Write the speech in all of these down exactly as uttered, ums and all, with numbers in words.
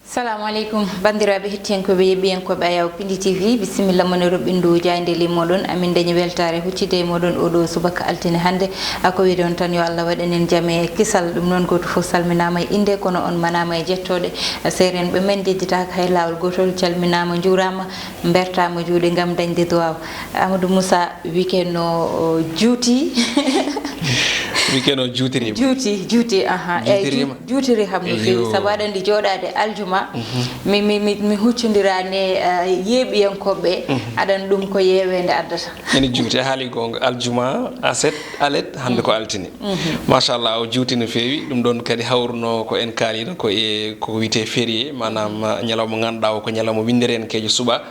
Salamu aleykum, banndiraaɓe hettiyankooɓe, yeɓɓiyankooɓe Ayaw Pindi T V, bisimilla mon e roɓɓindu jaaynde ley mooɗon. Amin dañi weltaare huccide e mooɗon oo ɗoo subaka altine hannde. A ko wiide on tan yo Allah waɗan en jam e kisal. Ɗum noon gooto fof salminaama e innde, kono on manaama e jettooɗe. Seerenɓe men njedditaaka hay laawol gootol, calminaama, njuuraama, mbertaama juuɗe ngam dañde duwaaw. Amadou Moussa, weekend o, o juuti. Weekend o juutiriima. Juuti, juuti, aha. Eyi, Juutiriima. Juutiri kam no feewi, Eyo. Sabu aɗa anndi jooɗaade aljuma, mi, mi, mi, mi huccondiraani e, eh, yeeɓiyankooɓe, aɗa anndi ɗum ko yeeweende addata. Ene juuti, a haali goonga. Aljuma, aset, alet, hannde ko altine. Machallah, o juuti no feewi. Ɗum ɗoon kadi hawruno ko en kaaliino ko e ko wiyetee férié, maanaam, ñalawma mo ngannduɗaa o ko ñalawma winndereyankeejo suɓaa.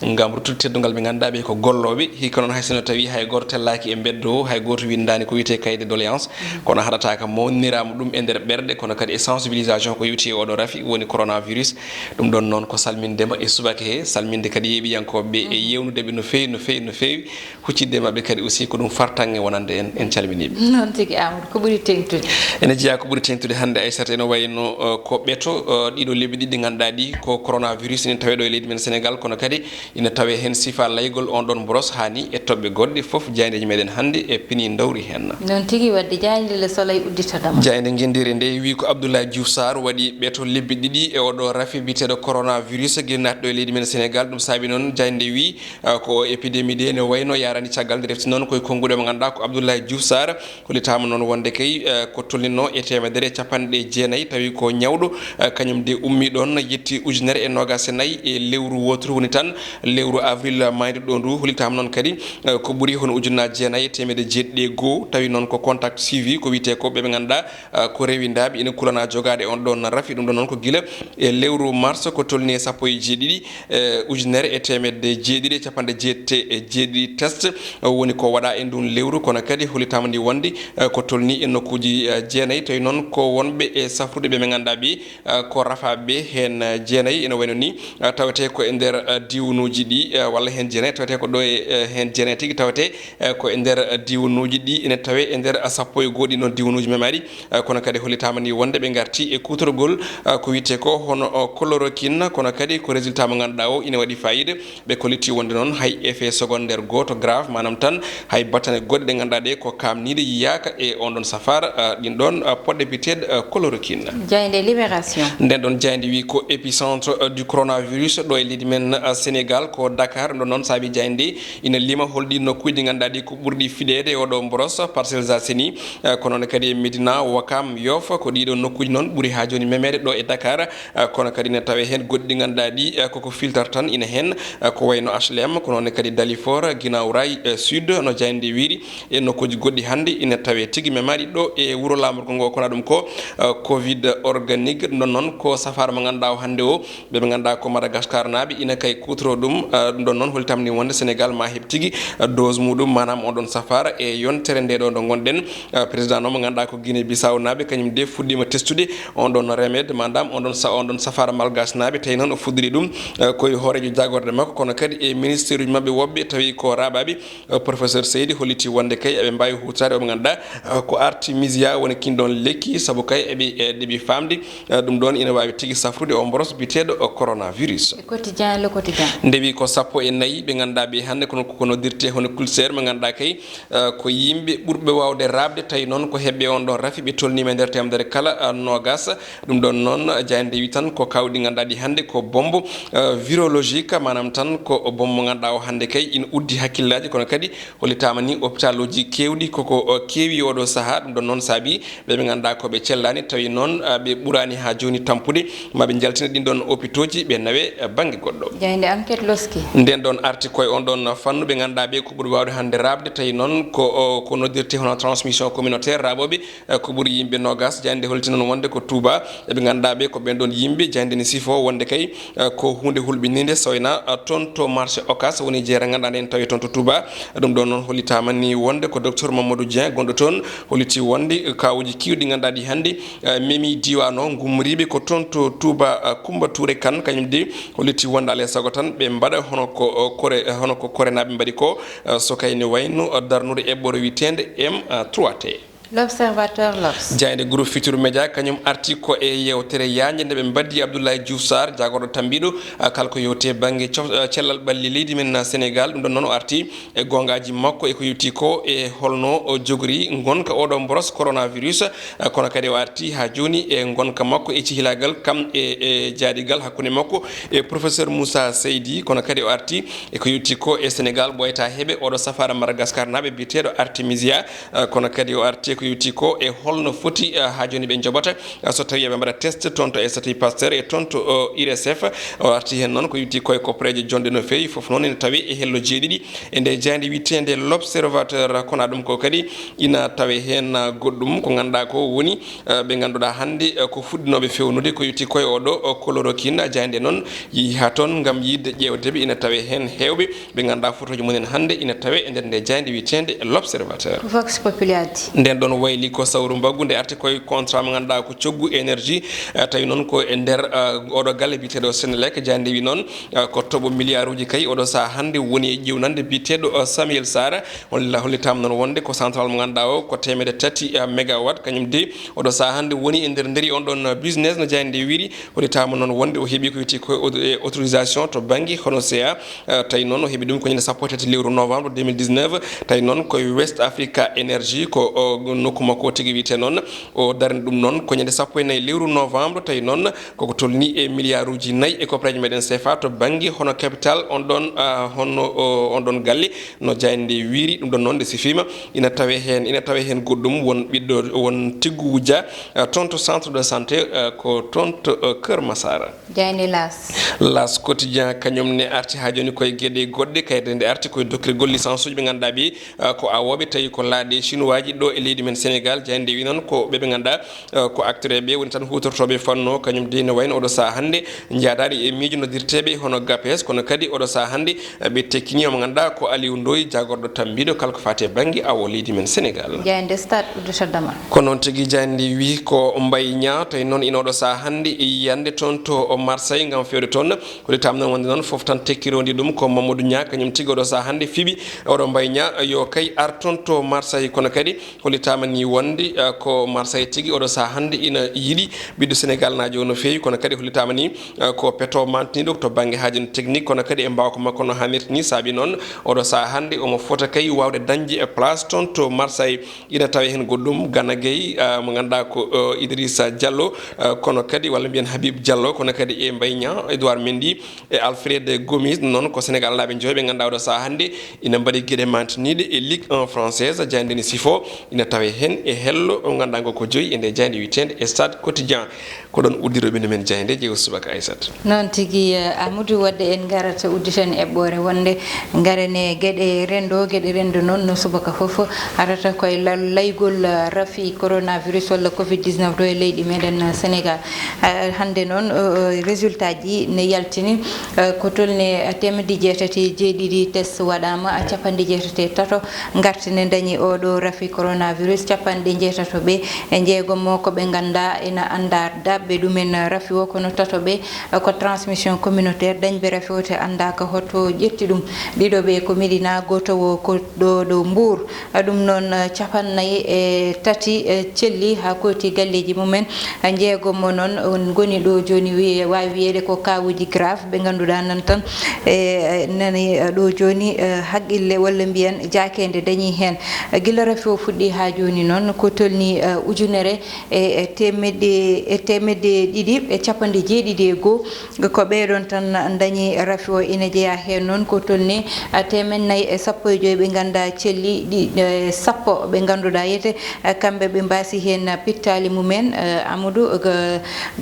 Ngam ruttude teddungal ɓe ngannduɗaa ɓe ko gollooɓe. Hikka noon hay sinno tawii hay gooto tellaaki e mbeddo o, hay gooto winndaani ko wiyetee cahier de doléance. Kono haɗataa kam mawniraama ɗum e nder ɓerɗe, kono kadi e sensibilisation ko yowiti e oɗo rafi woni coronavirus. Ɗum ɗoon noon ko salminde ma e subaka he, salminde kadi yeeɓiyankooɓe ɓe e yewnude ɓe no feewi, no feewi, no feewi. Huccidde e maɓɓe kadi aussi ko ɗum fartaŋŋe wonande en, en calminii ɓe. Noon tigi, Amadou, ko ɓuri teeŋtude? Ene jeyaa ko ɓuri teeŋtude hannde, Aissata, ene wayi no, eh, ko ɓeto, eh, ɗiɗo lebbi ɗiɗi ɗi ngannduɗaa ɗi ko coronavirus ene tawee ɗo e leydi men Sénégal, kono kadi ina tawee heen sifaa laygol on ɗoon mboros haa ni e toɓɓe goɗɗe fof. Jaayndeeji meɗen hannde e pini ndawri heen. Noon tigi, waɗde jaaynde Le Soleil udditata ma. Jaaynde ngenndiire nde wi ko Abdoulaye Diouf Sarr waɗi ɓeto lebbi ɗiɗi e oɗo rafi biyeteeɗo coronavirus gila naatɗo e leydi men Sénégal. Ɗum saabi noon jaaynde wi, ah, ko o épidémie de ne wayno yarani caggal nde refti noon koye konnguɗi mo ngannduɗaa ko Abdoulaye Diouf Sarr. Hollitaama noon wonde kay, eh, ko tolnino e teemedere e capanɗe jeenayi, tawi ko ñawɗo, eh, kañum de ummii ɗoon, yetti ujunere e noogaas e nayi e lewru wooturu, woni tan lewru avril maayduɗo ndu. Hollitaama noon kadi, eh, ko ɓuri hono ujunnaaji jeenayi e teemedde jeeɗiɗi e goo, tawi noon ko contact suivi, ko wiyetee ko ɓe ɓe ngannduɗaa, eh, ko rewindaaɓe ina kulanaa jogaade on ɗoon rafi. Ɗum ɗoon noon ko gila e lewru mars, ko tolni e sappo e jeeɗiɗi, eh, ujunere e teemedde jeeɗiɗi e capanɗe jeetati e jeeɗiɗi test, eh, woni ko waɗaa e ndun lewru, kono kadi hollitaama ndi wonde, eh, ko tolni e nokkuuji, eh, jeenayi, tawi noon ko wonɓe e safrude ɓe ɓe ngannduɗaa ɓe, eh, ko rafaaɓe heen, eh, jeenayi ene wayno ni, eh, tawetee ko e nder, eh, diiwanuuji ɗi, eh, walla heen jeenayi tawetee ko ɗo e, eh, heen jeenayi tigi tawetee, eh, ko e nder, eh, diiwanuuji ɗi ene tawee e nder, eh, sappo e goo ɗi noon diiwanuuji memaaɗi. Eh, kono kadi hollitaama ni wonde ɓe ngarti e kuutorgol, eh, ko wiyetee ko hono, o, chloroquine, kono kadi ko résultat mo ngannduɗaa o ina waɗi faayiida. Ɓe kolliti wonde noon hay effet secondaire gooto grave, maanaam tan hay battane goɗɗe ɗe ngannduɗaa ɗe ko kaamniiɗe yiyaaka e on ɗon safaara, eh, ɗin ɗon, eh, poɗɗe biyeteeɗe, eh, chloroquine. Jaaynde Libération. Nden ɗon jaaynde wi ko épicentre, eh, du coronavirus ɗo e leydi men, eh, Sénégal ko Dakar. Ɗum ɗon noon saabi jaaynde ina lima holɗi nokkuuji ɗi ngannduɗaa ɗi ko ɓurɗi fiɗeede e oɗo mboros, Parcelles Assainies, eh, kono noon kadi e Médina, Ouakam, Yoff, ko ɗiɗo nokkuuji noon ɓuri haa jooni memeede ɗo e Dakar. Eh, kono kadi ina tawee heen goɗɗi ɗi ngannduɗaa ɗi, eh, koko filtata tan ina heen, eh, ko wayno H L M, kono noon kadi Dalifort, Guinaw Rail, eh, Sud, no jaaynde wiiri, e nokkuuji goɗɗi hannde ina tawee tigi memaaɗi ɗo e wuro laamorgo ngo, kono ɗum ko, eh, covid organique. Ɗum ɗon noon ko safaara mo ngannduɗaa o hannde o, ɓe ɓe ngannduɗaa ko Madagascar naaɓe ina kay kuutoroo ɗum. Eh, ɗum ɗon noon hollitaama ni wonde Sénégal ma heɓ tigi, eh, dose muɗum, maanaam on ɗon safaara e yontere nde ɗo nde ngonɗen. Eh, président noon mo ngannduɗaa ko Guinée Bissau naaɓe, kañum de fuɗɗiima testude on ɗon remède, maanaam on ɗon sa-, on ɗon safaara malgache naaɓe, tawi noon o fuɗɗiri ɗum, eh, ko e hooreejo jaagorɗe makko, kono kadi e ministère uji maɓɓe woɓɓe tawi ko raaɓaaɓe. Eh, professeur Seydi holliti wonde kay eɓe mbaawi huutoraade o mo ngannduɗaa, eh, ko artemisia woni kin ɗon lekki, sabu kay eɓe, eh, ɗeɓi faamde, eh, ɗum ɗon ina waawi tigi safrude o mboros biyeteeɗo o coronavirus. E quotidien, Le Quotidien. Nde wi ko sappo e nayi ɓe ngannduɗaa ɓe hannde kono ko noddirtee hono ulcère mo ngannduɗaa kay, eh, ko yimɓe ɓurɓe waawde raaɓde, tawi noon ko heɓɓe on ɗon rafi ɓe tolniima e nder teemedere kala, eh, noogaas. Ɗum ɗon noon, jaaynde wi tan ko kawɗi ngannduɗaa ɗi hannde ko bombe, eh, virologique, maanaam tan ko bombe mo ngannduɗaa o hannde kay ina uddi hakkillaaji, kono kadi hollitaama ni hôpital uji keewɗi koko, eh, keewi oɗo sahaa. Ɗum ɗon noon saabi ɓe ɓe ngannduɗaa ko ɓe cellaani, tawi noon, eh, ɓe ɓuraani haa jooni tampude, ma ɓe njaltina ɗin ɗon hôpitaux ji, ɓe nawe, eh, bannge goɗɗo. Jaaynde Enquête loski. Nden ɗon arti koye on ɗon fannu ɓe ngannduɗaa ɓe ko ɓuri waawde hannde raaɓde, tawi noon ko, o, ko noddirtee hono transmission communautaire raaɓooɓe, eh, ko ɓuri yimɓe noogaas. Jaaynde holliti noon wonde ko Touba, eɓe ngannduɗaa ɓe ko ɓen ɗon yimɓe. Jaaynde ne sifoo wonde kay, eh, ko huunde hulɓiniinde, so wonaa, eh, toon to marché Ocass woni jeere ngannduɗaa nde ene tawee toon to Touba. Ɗum ɗon noon hollitaama ni wonde ko docteur Mamadou Dieng gonɗo toon, holliti wonde kaawuuji keewɗi ngannduɗaa ɗi hannde, eh, memi diiwaan o, ngummoriiɓe ko toon to Touba, eh, Coumba Touré Kane, kañum de holliti wonde alaa e sago tan ɓe mbaɗa hono ko, eh, kore, eh, hono ko korenaaɓe mbaɗi ko, eh, so kay ne wayno, eh, darnude eɓɓore wiyeteende M trois T. L'Observateur, l'Obs. Jaaynde groupe Futurs Médias kañum arti ko e yeewtere yaajnde nde ɓe mbaddi Abdoulaye Diouf Sarr, jaagorɗo tambiiɗo, ah, kala ko yowti e bannge cof-, ah, cellal ɓalli leydi men, ah, Sénégal. Ɗum ɗon noon o arti e goongaaji makko e ko yowti ko e holno o jogori ngonka oɗo mboros coronavirus, ah, kono kadi o arti haa jooni e ngonka makko e cehilaagal kam e, e jaadigal hakkunde makko e professeur Moussa Seydi, kono kadi o arti e ko yowti ko e Sénégal ɓooyata heɓe oɗo safaara Madagascar naaɓe biyeteeɗo Artemisia, ah, kono kadi o arti e ko yowti ko e holno foti, ah, haa jooni ɓe njoɓata, ah, so tawi eɓe mbaɗa test toon to Institut Pasteur e toon to, oh, I R S F. O arti heen noon ko yowti ko e koppareeje jonɗe no feewi, fof noon ene tawi e hello jeeɗiɗi e nde jaaynde wiyeteende L'Observateur. Kono ɗum ko kadi ina tawe heen, ah, goɗɗum ko ngannduɗaa ko woni, ah, ɓe ngannduɗaa hannde, ah, ko fuɗɗinooɓe fewnude ko yowti ko e oɗo, oh, chloroquine. Jaaynde noon yehi haa toon ngam yiɗde ƴeewde ɓe, ina tawe heen heewɓe ɓe ngannduɗaa fotooji mumen hannde ina tawe e nder nde jaaynde wiyeteende L'Observateur. Vox Populi addi. Nden ɗon wayli ko sawru mbaggu nde arti koye contrat mo ngannduɗaa ko coggu énergie, eh, tawi noon ko e nder, eh, oɗo galle biyeteeɗo Senelec. Jaaynde wi noon, eh, ko toɓo milliarduji kay oɗo sahaa hannde woni e ƴeewnande biyeteeɗo, eh, Samuel Sarr. Holla-, hollitaama noon wonde ko central mo ngannduɗaa o ko teemedde tati, eh, mégawatt, kañum de oɗo sahaa hannde woni e nder nderi on ɗon, eh, business no jaaynde wiri. Hollitaama noon wonde o heɓi ko wiyetee ko au-, e autorisation to bannge hono C A, eh, tawi noon o heɓi ɗum ko ñande sappo e tati lewru novembre deux mille dix-neuf. Tawi noon ko West Africa Energy, ko, o, nokku makko o tigi wiyetee noon. O darni ɗum noon ko ñande sappo e nayi lewru novembre. Tawi noon koko tolni e milliarduji nayi e koppareeje meɗen C F A to bannge hono capital on ɗon, ah, hono, o, on ɗon galle. No jaaynde wiri, ɗum ɗon noon nde sifiima, ina tawe heen, ina tawe heen goɗɗum, won ɓiɗɗo, won tiggu wujja, eh, toon to centre de santé, eh, ko toon to, eh, Kër Massar. Jaaynde L'As. L'As Quotidien kañum ne arti haa jooni koye geɗe goɗɗe, kayre nde arti koye dokkirgol licence uji ɓe ngannduɗaa ɓe, eh, ko awooɓe, tawi ko laaɗe chinois ji ɗo e leydi men Sénégal. Jaaynde wi noon ko ɓe ɓe ngannduɗaa, eh, ko acteur ɓe woni tan huutortooɓe fannu o, kañum de no wayno oɗo sahaa hannde njaadaɗo e miijo noddirteeɓe hono GAPES, kono kadi oɗo sahaa hannde, eh, ɓe tekkini mo ngannduɗaa ko Aliou Ndoye, jaagorɗo tambiiɗo kala ko faati e bannge awo leydi men Sénégal. Jaaynde Stade uddata damal. Ko noon tigi, jaaynde wi ko Mbaye Niang, tawi noon ina oɗo sahaa hannde e yiyannde toon to Marseille ngam fewde toon. Hollitaama noon wonde noon fof tan tekkirondi ɗum ko Mamadou Niang, kañum tigi oɗo sahaa hannde fiɓi oɗo Mbaye Niang yo kay ar toon to Marseille, kono kadi hollitaama ni wonde, eh, ko Marseille tigi oɗo sahaa hannde ina yiɗi ɓiɗɗo Sénégal naajo o no feewi, kono kadi hollitaama ni, eh, ko peto mantiniiɗo to bannge haaju technique, kono kadi e mbaawka makko no haanirta ni. Saabi noon oɗo sahaa hannde omo fota kay waawde dañde e place toon to Marseille. Ina tawi heen goɗɗum, Gana Gueye, eh, mo ngannduɗaa ko, eh, Idrissa Diallo, eh, kono kadi walla mbiyen Habib Diallo, kono kadi e Mbaye Niang, Edouard Mendy, e Alfred Gomis. Noon ko Sénégal naaɓe joyo ɓe ngannduɗaa oɗo sahaa hannde ina mbaɗi geɗe mantiniiɗe e Ligue un française. Jaaynde ne sifo ina tawe heen e hello o ngannduɗaa ngo ko joyi e nde jaaynde wiyeteende Stade Quotidien. Ko ɗoon uddiroɓe no men jaaynde jeewo subaka Aissata. Noon tigi, eh, Amadou, wadde en ngarata udditen eɓɓoore wonde ngaren e geɗe renndo, geɗe renndo noon no subaka fof arata koye lal-, laygol, eh, rafi coronavirus walla covid dix-neuf ɗo e leydi meɗen, eh, Sénégal. Eh, hannde noon, eh, eh, résultat ji ne yaltini, eh, ko tolni, eh, teemedde jeetati e jeeɗiɗi test waɗaama, eh, capanɗe jeetati e tato ngarti ne dañi oɗo rafi coronavirus, capanɗe jeetato ɓe e jeegom o ko ɓe ngannduɗaa ina anndaa daɓɓe ɗumen rafi o, kono tato ɓe, eh, ko transmission communautaire, dañɓe rafi o te anndaaka hoto ƴetti ɗum. Ɗiɗo ɓe ko Médina, gooto o ko ɗo, ɗo Mbour. Ɗum noon, eh, capannayyi e tati, eh, celli haa kooti galleeji mumen. Eh, jeegom o noon, on ngoni ɗo jooni, wiye, waawi wiyeede ko kaawuuji grave, ɓe ngannduɗaa nan tan, eh, nani, eh, ɗo jooni, eh, haqqille walla mbiyen jaakeende dañii heen. Eh, gila rafi o fuɗɗi haa jooni noon, ko tolni, eh, ujunere e, e teemedde, e teemedde ɗiɗi e capanɗe jeeɗiɗi e goo. Ko ɓeeɗoon tan dañi rafi o. Ina jeyaa heen noon ko tolni, a, teemedde nayi e sappo e joy ɓe ngannduɗaa celli ɗi, e, sappo ɓe ngannduɗaa yete, a, kamɓe ɓe mbaasi heen pittaali mumen, a, Amadou, ko,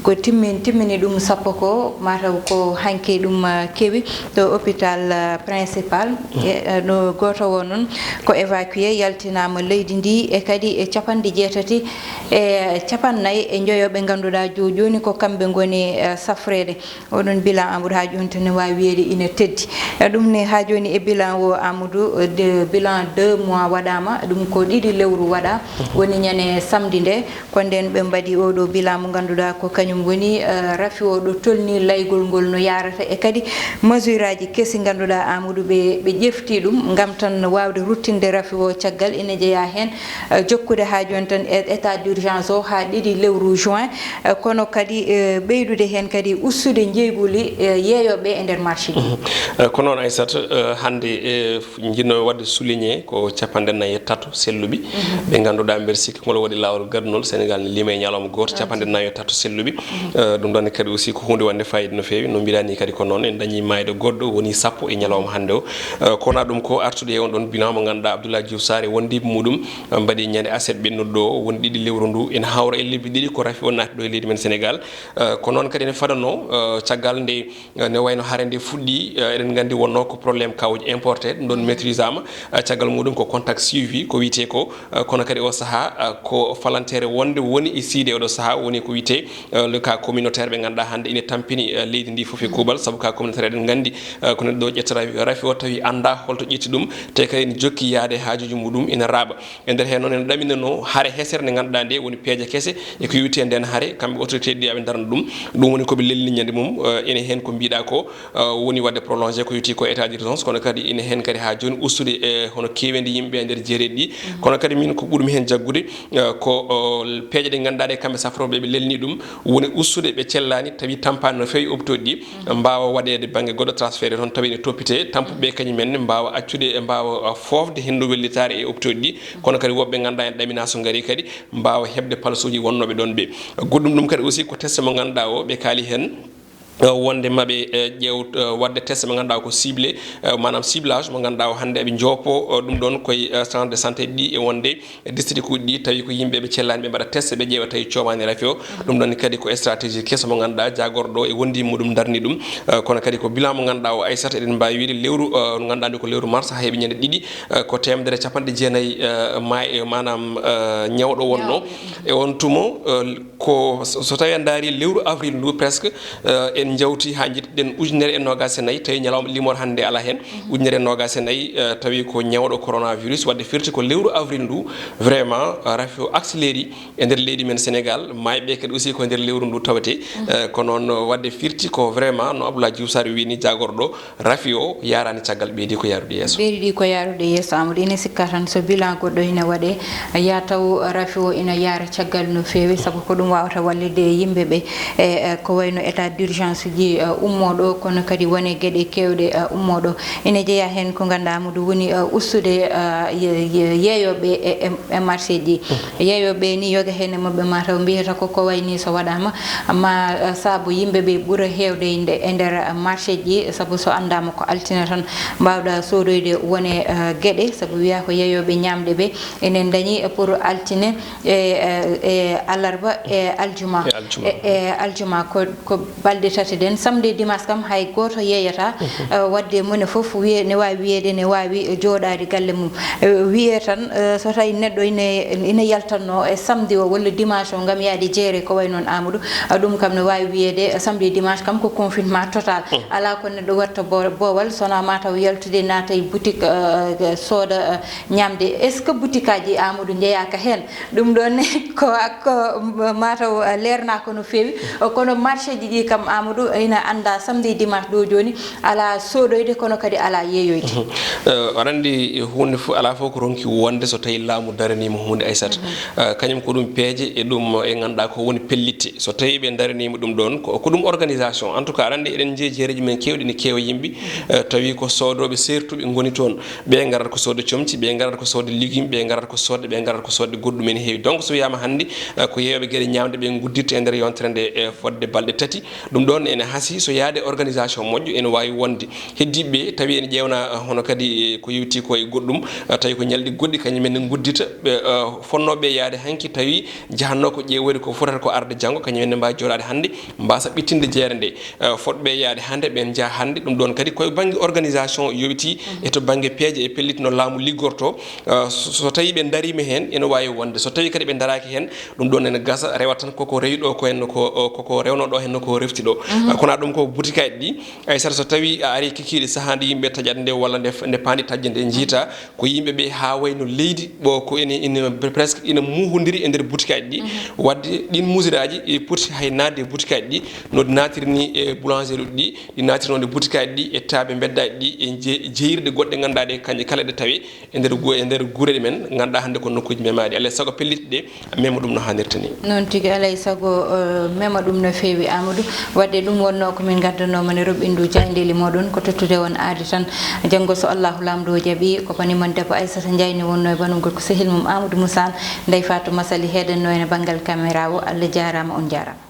ko timmin-, timmini ɗum sappo ko, mataw ko hanki ɗum, a, kewi to hôpital, a, principal. E, a, no gooto o noon ko évacué, yaltinaama leydi ndi, e kadi e capanɗe jeetati e capannayyi e njoyo ɓe ngannduɗaa jo-, jooni ko kamɓe ngoni, eh, safreede. Oɗon bilan Amadou haa jooni tan ne waawi wiyeede ina teddi. Eh, ɗum ne haa jooni e bilan o Amadou, eh, de, bilan deux mois waɗaama, ɗum ko ɗiɗi lewru waɗaa, woni ñande samedi nde, ko ndeen ɓe mbaɗi oɗo bilan mo ngannduɗaa ko kañum woni, eh, rafi o ɗo tolni laygol ngol no yaarata e kadi mesure aji kesi ngannduɗaa Amadou ɓe, ɓe ƴefti ɗum ngam tan waawde ruttinde rafi o caggal ina jeyaa heen. jokkude haa jooni tan e état d'urgence o haa ɗiɗi lewru juin, eh, kono kadi, eh, ɓeydude heen kadi ustude njeyguli, eh, yeeyooɓe e nder marché ji. Mhm. Eh, ko noon, Aissata, eh, hannde, eh, f-, njiɗnoo waɗde souligné ko capanɗe nayi e tato selluɓe, mhm, ɓe ngannduɗaa mbeɗa sikki ngol waɗi laawol gadunol Sénégal ne lima e ñalawma gooto, ah, capanɗe nayi e tato selluɓe. Mhm. Eh, ɗum ɗon kadi aussi ko huunde wonde fayida no feewi. No mbiɗa ni kadi ko noon, en dañi maayde goɗɗo woni sappo e ñalawma hannde o. Eh, kono ɗum ko artude e on ɗon bilan mo ngannduɗaa Abdoulaye Diouf Sarr e wondiiɓe muɗum, eh, mbaɗi ñande aset ɓennuɗo o, woni ɗiɗi lewru ndu, ene hawra e lebbi ɗiɗi ko rafi o naati ɗo e leydi men Sénégal. Eh, ko noon kadi ene fadano, eh, caggal nde, eh, ne wayno hare nde fuɗɗi, eh, eɗen nganndi wonno ko problème kawuji importé, ɗum ɗon maîtrisama, eh, caggal muɗum ko contact suivi, ko wiyete ko, eh, kono kadi o saha, eh, ko falantere wonde woni e siide oɗo saha woni ko wiyete, eh, le cas communautaire ɓe ngannduɗaa hannde ine tampini, eh, leydi ndi fof e kuuɓal, sabu cas communautaire eɗen nganndi, eh, ko neɗɗo ƴettata rafi o tawi annda holto ƴetti ɗum, te kadi ene jokki yaade haajuji muɗum ina raaɓa. E nder heen noon, ene ɗaminanoo hare hesere nde ngannduɗaa nde woni peeje kese e ko yowiti e nden hare, kamɓe autorité ɗi aɓe ndarna ɗum. Ɗum woni ko ɓe lelni ñande mum, eh, ene heen ko mbiɗa ko, eh, woni waɗde prolongé ko yowiti ko état d'urgence, kono kadi ene heen kadi haa jooni ustude e hono keeweendi yimɓe e nder jeereɗi ɗi. Kono kadi min ko ɓurmi heen jaggude, eh, ko, oh, peeje ɗe ngannduɗaa ɗe kamɓe safrooɓe ɓe lelni ɗum, woni ustude ɓe cellaani tawi tampaani no feewi hôpitaux ɗi, mbaawa waɗeede bannge goɗɗo transféré toon tawi ene toppitee, tampuɓe kañum en ne mbaawa accude, mbaawa, uh, foofde henndu wellitaare e hôpitaux ɗi, kono kadi woɓɓe ngannduɗaa en ɗamina so ngari kadi mbaawa heɓde palasuuji wonnooɓe ɗoon ɓe. Goɗɗum ɗum kadi aussi ko test mo ngannduɗaa o ɓe kaali heen, uh, wonde maɓe, uh, ƴeew, uh, waɗde test mo ngannduɗaa ko ciblé, uh, maanaam ciblage mo ngannduɗaa o hannde eɓe joopo, uh, ɗum ɗoon koye, uh, centre de santé ɗi e wonde e district uji ɗi tawi ko yimɓe ɓe cellaani ɓe mbaɗa test ɓe ƴeewa tawi coomaani rafi o. Ɗum ɗon kadi ko stratégie keso mo ngannduɗaa jaagorɗo e wondi muɗum darni ɗum. Eh, kono kadi ko bilan mo ngannduɗaa o Aissata eɗen mbaawi wiide lewru, eh, ngannduɗaa ndu ko lewru mars haa heɓi ñande ɗiɗi, eh, ko teemedere e capanɗe jeenayi, eh, maay-, eh, maanaam, eh, ñawɗo wonno. Ñawɗo. E on tumo, eh, ko so, so tawi en ndaari lewru avril ndu presque, eh, en njawti haa njettiɗen ujunere e noogaas e nayi, tawi ñalawma limor hannde alaa heen. Ujunere e noogaas e nayi, eh, tawi ko ñawɗo coronavirus, waɗde firti ko lewru avril ndu, vraiment, eh, rafi o accéléri e nder leydi men Sénégal, maayɓe kadi aussi ko e nder lewru ndu tawete. Eh, ko noon, waɗde firti ko vraiment no Abdoulaye Diouf Sarr wini jaagorɗo, rafi o yaarani caggal, ɓeydi ko yaarude yeeso. Ɓeydi ko yaarude yeeso, Amadou. Ene sikka tan so bilan goɗɗo ina waɗe, ya taw rafi o ina yaara caggal no feewi, sabu ko ɗum wawata wallitde yimɓe ɓe, e, e, ko wayno état d'urgence ji, e, ummoɗo, kono kadi wone geɗe kewɗe, e, ummoɗo. Ina jeeya heen ko ngannduɗaa Amadou woni, e, ustude, e, ye-, ye-, yeeyooɓe e, e, e marché ji. Yeeyooɓe ni yoga heen e maɓɓe mataw mbiyata ko ko wayi ni so waɗaama, ma, e, saabu yimɓe ɓe ɓura heewde e nde-, e nder marché ji, sabu so anndaama ko altine tan mbaawɗa soodoyde wone, e, geɗe, sabu wiya ko yeeyooɓe ñaamde ɓe enen dañi pour altine e, e, e alarba e aljuma. E aljuma. E, e aljuma ko, ko balɗe tati ɗen. Samedi e dimanche kam hay gooto yeeyata, e, waɗde mone fof wiye, ne waawi wiyeede ne waawi jooɗaade galle mum. E, wiyee tan, e, so tawi neɗɗo ine, ine yaltatnoo e samedi o walla dimanche o ngam yaade jeere ko wayi noon Amadou, a, ɗum kam ne waawi wiyeede samedi e dimanche kam ko confinement total. Alaa ko neɗɗo watta bo-, boowal, so wonaa mataw yaltude naata e boutique, e, sooda, e, ñaamde. Est-ce que boutique aji Amadou njeyaaka heen? Ɗum ɗoon ko, ko mataw leernaaka no feewi. Kono marché ji ɗi kam Amadou ina annda samedi e dimanche ɗo jooni alaa soodoyde, kono kadi alaa yeeyoyde. Mhm. Eh, aɗa anndi huunde fof, alaa fof ko ronki wonde so tawi laamu daraniima huunde Aissata. Mhm. Eh, kañum ko ɗum peeje e ɗum e ngannduɗaa ko woni pellitte. So tawi ɓe daraniima ɗum ɗoon, ko, ko ɗum organisation. En tout cas, aɗa anndi eɗen njii jeereji men keewɗi ne keewa yimɓe, eh, tawi ko soodooɓe seertuɓe ngoni toon. Ɓe ngarata ko soodde comci, ɓe ngarata ko soodde legume, ɓe ngarata ko soodde, ɓe ngarata ko soodde goɗɗum ene heewi. Donc, so wiyaama hannde, eh, ko yeeyooɓe geɗe ñaamde ɓe nguddirta e nder yontere nde, eh, fodde balɗe tati. Ɗum ɗoon ene hasii so yaade organisation moƴƴo ene waawi wonde. Heddiiɓe ɓe tawi ene ƴeewna, eh, hono kadi, eh, ko yowti ko e goɗɗum, eh, tawi ko ñalɗi goɗɗi kañum en ne nguddirta. Ɓe, eh, fonnooɓe yaade hanki tawi jahannoo ko ƴeewoyde ko fotata ko arde janngo, kañum en ne mbaawi jooɗaade hannde, mbaasa ɓittinde jeere nde. Eh, fotɓe yaade hannde, ɓeen njaha hannde. Ɗum ɗoon kadi koye bannge organisation yowitii e to bannge peeje e pellitte no laamu liggortoo. Eh, so, so tawii ɓe ndariima heen, ene waawi wonde. So tawii kadi ɓe ndaraaki heen, ɗum ɗoon ene gasa, rewata tan koko rewi ɗo ko heen, ko, koko rewnoo ɗo heen, ko refti ɗo. Kono ɗum ko butikaaji ɗi, ay sara so tawi a ari kikiiɗe sahaa nde yimɓe taƴat nde walla nde, nde paandi taƴde nde, njiita ko yimɓe ɓe haa wayno leydi ɓo ko ene, ene presque ina muuhondiri e nder butikaaji ɗi. Waɗde ɗin musiraaji e poti hay naatde e butikaaji ɗi, no ɗi naatiri ni e boulangerie ɗi, ɗi naatiri noon e butikaaji ɗi, e taaɓe mbeddaaji ɗi, e je-, jeeyirɗe goɗɗe ngannduɗaa ɗe kañƴe kala ɗe tawe e nder gu-, e nder guureeɗi men, ngannduɗaa hannde ko nokkuuji memaaɗi. Alaa e sago pellitɗe mema ɗum no haanirta ni. Noon tigi, alaa e sago, eh, mema ɗum no feewi, Amadou. Waɗde ɗum wonnoo ko min ngaddanoo mon e roɓɓindu jaayndeeli mooɗon, ko tottude on aadi tan. Janngo so Allahu Laamɗo o jaɓi, ko bani mon debbo Aissata Ndiaye ne wonnoo e banugol ko sehil mum Amadou Moussa, Ndeye Fatou Massaly heedannoo en e banngal caméra o. Allah jaaraama, on jaaraama.